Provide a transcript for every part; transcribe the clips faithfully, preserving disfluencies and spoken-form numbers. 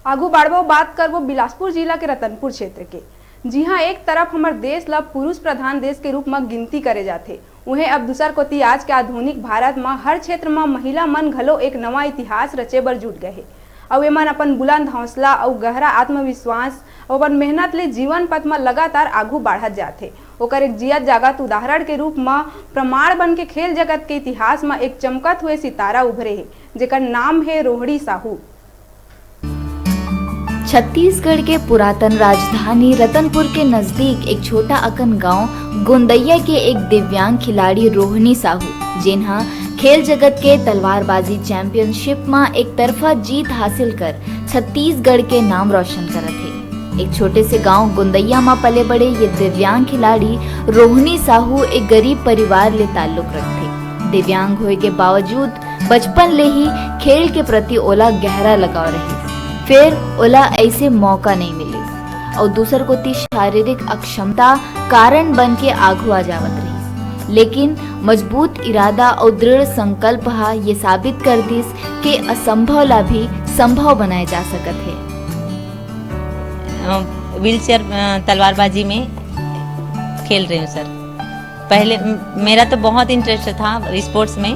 आगू बाढ़बो, बात करबो बिलासपुर जिला के रतनपुर क्षेत्र के। जिहां एक तरफ हमर देश ल पुरुष प्रधान देश के रूप म गिनती करे जाथे, उहें अब दूसर कोति आज के आधुनिक भारत म हर क्षेत्र म महिला मन घलो एक नवा इतिहास रचे बर जुट गए हे। अउ एमन अपन बुलंद हौसला अउ गहरा आत्मविश्वास अउ अपन मेहनत ले जीवन पथ म लगातार आगू बाढ़त जात हे। ओकर एक जियत जागत उदाहरण के रूप म प्रमाण बन के खेल जगत के इतिहास म एक चमकत हुए सितारा उभरे हे, जेकर नाम हे रोहिणी साहू। छत्तीसगढ़ के पुरातन राजधानी रतनपुर के नजदीक एक छोटा अकन गांव गोंदैया के एक दिव्यांग खिलाड़ी रोहिणी साहू, जेन ह खेल जगत के तलवारबाजी चैंपियनशिप म एक तरफा जीत हासिल कर छत्तीसगढ़ के नाम रोशन करत हे। एक छोटे से गांव गोंदैया म पले बड़े ये दिव्यांग खिलाड़ी रोहिणी साहू एक गरीब परिवार ले ताल्लुक रखथे। दिव्यांग होए के बावजूद बचपन ले ही खेल के प्रति ओला गहरा लगाव रहिस, फेर ओला ऐसे मौका नहीं मिलिस अउ दूसर कोति शारीरिक अक्षमता कारण बन के आघू आ जावत रहिस। लेकिन मजबूत इरादा अउ दृढ़ संकल्प ह ये साबित कर दिस के असंभव ला भी संभव बनाए जा सकत हे। व्हील चेयर तलवारबाजी में खेल रही हूँ सर। पहले म- मेरा तो बहुत इंटरेस्ट था स्पोर्ट्स में,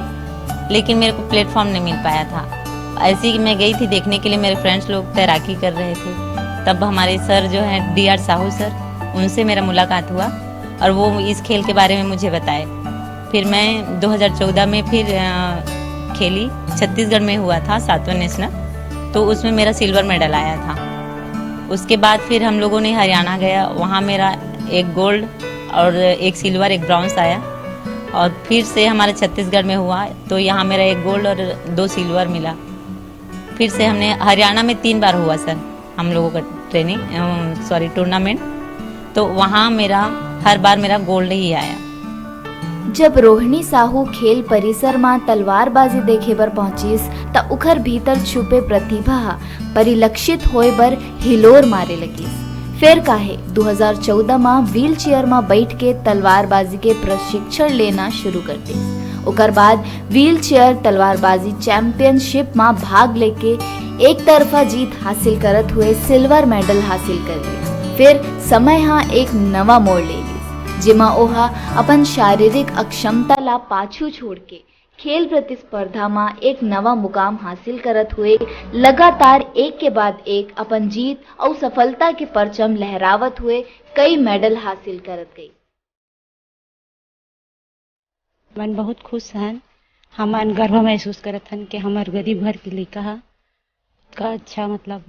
लेकिन मेरे को प्लेटफॉर्म नहीं मिल पाया था। ऐसे ही मैं गई थी देखने के लिए, मेरे फ्रेंड्स लोग तैराकी कर रहे थे। तब हमारे सर जो हैं डी आर साहू सर, उनसे मेरा मुलाकात हुआ और वो इस खेल के बारे में मुझे बताए। फिर मैं दो हज़ार चौदह में फिर अ, खेली, छत्तीसगढ़ में हुआ था सातवां नेशनल, तो उसमें मेरा सिल्वर मेडल आया था। उसके बाद फिर हम लोगों ने हरियाणा गया, वहाँ मेरा एक गोल्ड और एक सिल्वर, एक ब्रॉन्ज आया। और फिर से हमारे छत्तीसगढ़ में हुआ, तो यहाँ मेरा एक गोल्ड और दो सिल्वर मिला। फिर से हमने हरियाणा में तीन बार हुआ सर हम लोगों का ट्रेनिंग, सॉरी, टूर्नामेंट, तो वहाँ मेरा हर बार मेरा गोल्ड ही आया। जब रोहिणी साहू खेल परिसर म तलवारबाजी देखे बर पहुंचिस, त उखर भीतर छुपे प्रतिभा ह परिलक्षित होए बर हिलोर मारे लगिस। फेर काहे दू हज़ार चौदह म व्हील चेयर म बैठ के तलवारबाजी के प्रशिक्षण लेना शुरू कर दिस। ओकर बाद व्हील चेयर तलवारबाजी चैंपियनशिप म भाग लेके एक तरफा जीत हासिल करत हुए सिल्वर मेडल हासिल कर लिस। फेर समय ह एक नवा मोड़ ले लिस, जेमा ओहा अपन शारीरिक अक्षमता ला पाछू छोड़ के खेल प्रतिस्पर्धा म एक नवा मुकाम हासिल करत हुए लगातार एक के बाद एक अपन जीत अउ सफलता के परचम लहरावत हुए कई मेडल हासिल करत गई। मन बहुत खुश हन। हमन गर्व महसूस करत हन कि हमर गरीब घर के लइका ह का अच्छा, मतलब,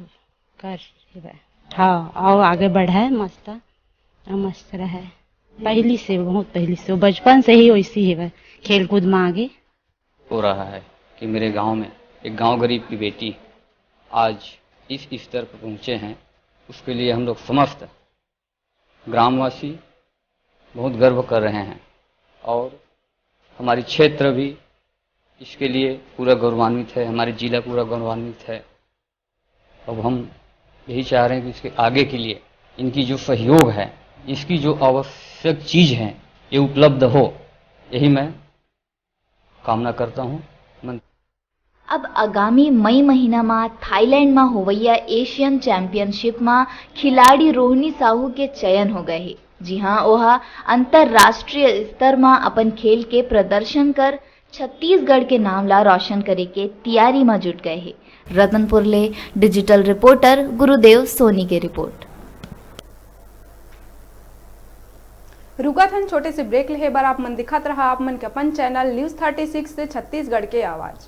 कर हेवय। हाँ, अउ आगे बढ़य मस्त, अउ मस्त रहय। पहली से, बहुत पहली से, बचपन से ही वैसी हेवय, खेल कूद में आगे। हो रहा है कि मेरे गांव में एक गांव गरीब की बेटी आज इस स्तर पर पहुंचे हैं, उसके लिए हम लोग समस्त ग्रामवासी बहुत गर्व कर रहे हैं और हमारी क्षेत्र भी इसके लिए पूरा गौरवान्वित है, हमारी जिला पूरा गौरवान्वित है। अब हम यही चाह रहे हैं कि इसके आगे के लिए इनकी जो सहयोग है, इसकी जो आवश्यक चीज़ है, ये उपलब्ध हो, यही मैं कामना करता हूँ। मन अब आगामी मई महीना म थाईलैंड म होवइया एशियन चैंपियनशिप म खिलाड़ी रोहिणी साहू के चयन हो गए हे, जिहां ओहा अंतर्राष्ट्रीय स्तर म अपन खेल के प्रदर्शन कर छत्तीसगढ़ के नाम ला रोशन करे के तियारी म जुट गए हे। रतनपुर ले डिजिटल रिपोर्टर गुरुदेव सोनी के रिपोर्ट। रुकत हन छोटे से ब्रेक लेहे बर। आप मन दिखत रहा आप मन के अपन चैनल न्यूज थर्टी सिक्स से छत्तीसगढ़ के आवाज।